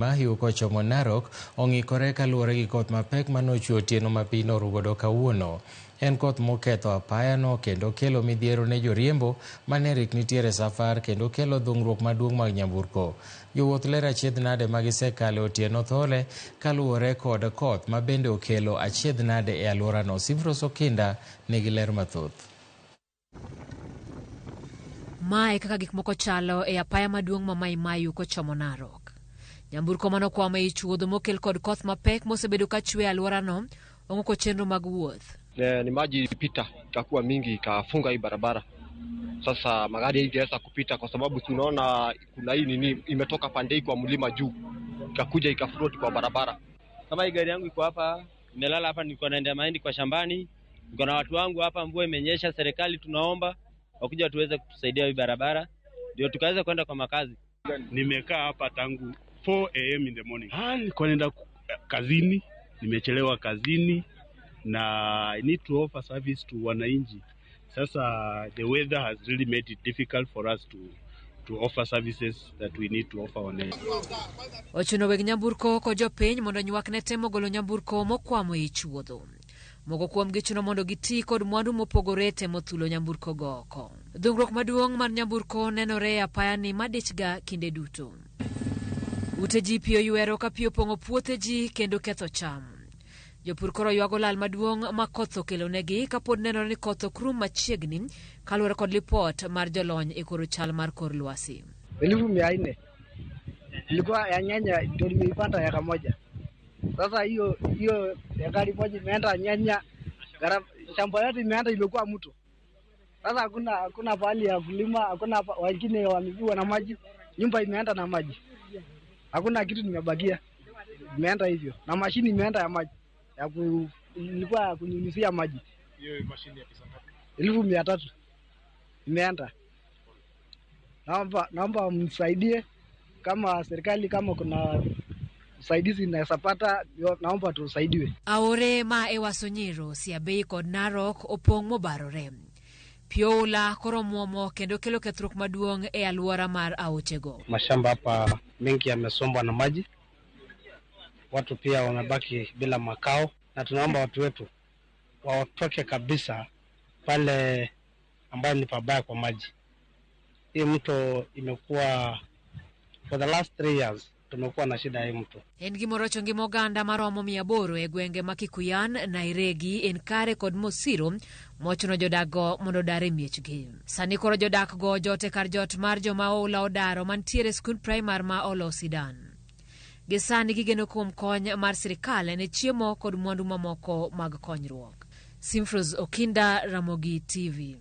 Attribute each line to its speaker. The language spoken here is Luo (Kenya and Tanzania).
Speaker 1: Mahiu kochomo Narok ong'ikore kaluwore gi koth mapek manochwe otieno ma piny norugodo kawuono. En koth moketho apayano kendo kelo midhiero ne joriembo mane rik nitiere safar kendo kelo dhungruok maduong' mag nyamburko. Jowuoth lero achiedh nade ma gisekale otieno thole kaluwore kod koth ma bende okelo achiedh nade e alworano. Simfros Okinda nigi ler mathoth.
Speaker 2: Mae kaka gik moko chalo e apaya maduong' ma Mai Mahiu kochomo Narok. Nyamburko manokwamo ei chuodho mokel kod koth mapek mosebedo ka chwe e alworano ong'oko chenro mag wuoth.
Speaker 3: Ni maji ilipita ikakuwa mingi ikafunga hii barabara. Sasa magari haingeweza kupita kwa sababu tunaona kuna hii nini imetoka pande hii kwa mlima juu ikakuja ikafloat kwa barabara.
Speaker 4: Kama hii gari yangu iko hapa, imelala hapa, nilikuwa naendea mahindi kwa shambani, niko na watu wangu hapa, mvua imenyesha. Serikali tunaomba wakuja tuweze kutusaidia hii barabara ndio tukaweza kwenda kwa makazi.
Speaker 5: Nimekaa hapa tangu 4 a.m. in the morning. Ah, nilikuwa naenda kazini, nimechelewa kazini na I need to offer service to wananchi. Sasa the weather has really made it difficult for us to offer services that we need to offer wananchi.
Speaker 2: Ochuno weg nyamburko kod jopiny mondo nywak ne temo golo nyamburko mokwamo ei chuodho. Moko kuomgi chuno mondo giti kod mwandu mopogore e temo thulo nyamburko go oko. Dhungruok maduong' mar nyamburko nenore e apayani madichga kinde duto. Ute ji pi oywero ka pi opong'o puothe ji kendo ketho cham. Jopur koro ywago lal maduong' ma koth okelonegi kapod nenore ni koth ok rum machiegni kaluwore kod lipot mar jolony e koro chal mar kor lwasi.
Speaker 6: 400,000 ilikuwa ya nyanya ndio nimeipanda eka moja. Sasa hiyo hiyo ekari moja imeenda nyanya, shamba yote imeenda imekuwa mto. Sasa hakuna pahali ya kulima, hakuna wengine wamepigwa na maji, nyumba imeenda na maji, hakuna kitu nimebakia, imeenda hivyo, na mashini imeenda ya maji ya ku, ilikuwa ya kunyunyizia maji 300,000 imeenda. Naomba msaidie kama serikali, kama kuna usaidizi inaweza pata, naomba tusaidiwe.
Speaker 2: Aore ma Ewaso Nyiro, Siabei kod Narok opong' mobarore. Pi oula koro muomo kendo kelo kethruok maduong' e alwora mar aochego.
Speaker 7: Mashamba hapa mengi yamesombwa na maji, watu pia wamebaki bila makao, na tunaomba watu wetu watoke kabisa pale ambayo ni pabaya kwa maji. Hii mto imekuwa for the last 3 years tumekuwa na shida ya hii mto.
Speaker 2: En gimorocho ngima oganda maromo 800 e gwenge ma Kikuyan, Nairegi, Enkare kod Mosiro mochuno jodak go mondo odar e miechgi. Sani koro jodak go jot e kar jot mar joma oula odaro mantiere e skund primar ma Olosidan. Gi sani gigeno kuom kony mar sirikal ne chiemo kod mwandu mamoko mag konyruok. Simfros Okinda, Ramogi TV.